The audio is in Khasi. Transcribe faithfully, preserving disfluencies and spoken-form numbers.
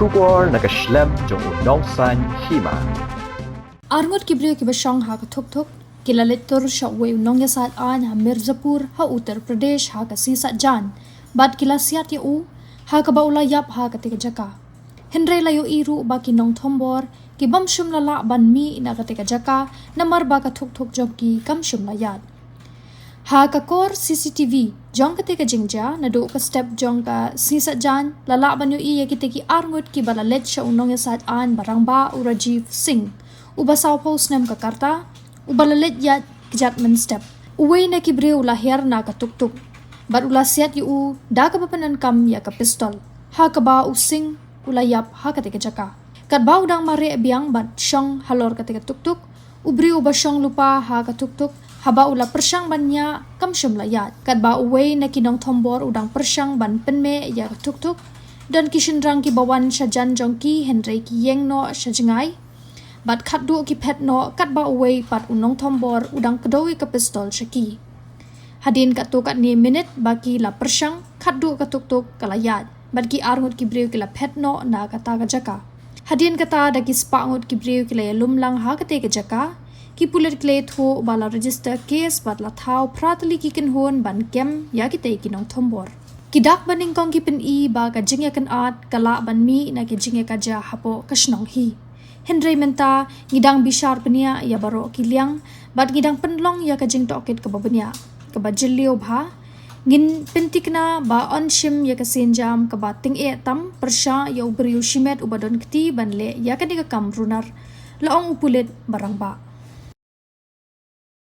Khubor na ka shlem jong u nongsan hima. Arngut ki briew kiba shong ha ka thuk-thuk ki la leit tur sha uwei u nongïasaid aiñ ha Mirzapur ha Uttar Pradesh ha ka sngi Saitjaiñ bad ki la siat ïa u ha kaba u la ïap ha katei ka jaka. Hynrei la ïohi ruh ba ki nongthombor ki bym shym la lah ban mih na katei ka jaka namar ba ka thuk-thuk jong ki kam shym la ïaid. Ha ka kor C C T V jong katei ka jingjia naduh ka step jong ka sngi Saitjaiñ la lah ban ïohi ïa kitei ki arngut kiba la leit sha u nongïasaid aiñ ba rangbah u Rajiv Singh uba sawphew snem ka rta uba la leit ïaid kjat mynstep. Uwei na ki briew u la hiar na ka thuk-thuk bad u la siat ïa u da kaba pyndonkam ïa ka pistol ha kaba u Singh u la ïap ha katei ka jaka. Katba u dang mareh biang bad shong halor katei ka thuk-thuk, u briew uba shong lypa ha ka thuk-thuk haba u la pyrshang ban ñiah kam shym la ïaid. Katba uwei na ki nongthombor u dang pyrshang ban pynmeh ïa ka thuk-thuk, don ki shynrang kiba wan sha jan jong ki hynrei ki ïeng noh sha jngai bad khatduh ki phet noh katba uwei pat u nongthombor u dang kdew ïa ka pistol sha ki. Hadien katto katne minit ba ki la pyrshang, khatduh ka thuk-thuk ka la ïaid bad ki arngut ki briew ki la phet noh na kata ka jaka. Hadien kata da ki spah ngut ki briew ki la ïalum lang ha katei ka jaka. Ki pulit ki la ïathuh ba la register case bad la thaw phra tylli ki kynhun ban kem ïa kitei ki nongthombor. Ki dak ba nyngkong ki pyni ba ka jingïakynad ka lah ban mih na ki jingïakajia hapoh ka shnong hi. Hynrei mynta ngi dang bishar bniah ïa baroh ki liang bad ngi dang pynlong ïa ka jingtohkit kaba bniah kaba jylliew bha. Ngin pyntikna ba yn shim ïa ka sienjam kaba tyngeh tam pyrshah ïa u briew shimet uba don kti ban leh ïa kane ka kam runar, la ong u pulit ba rangbah.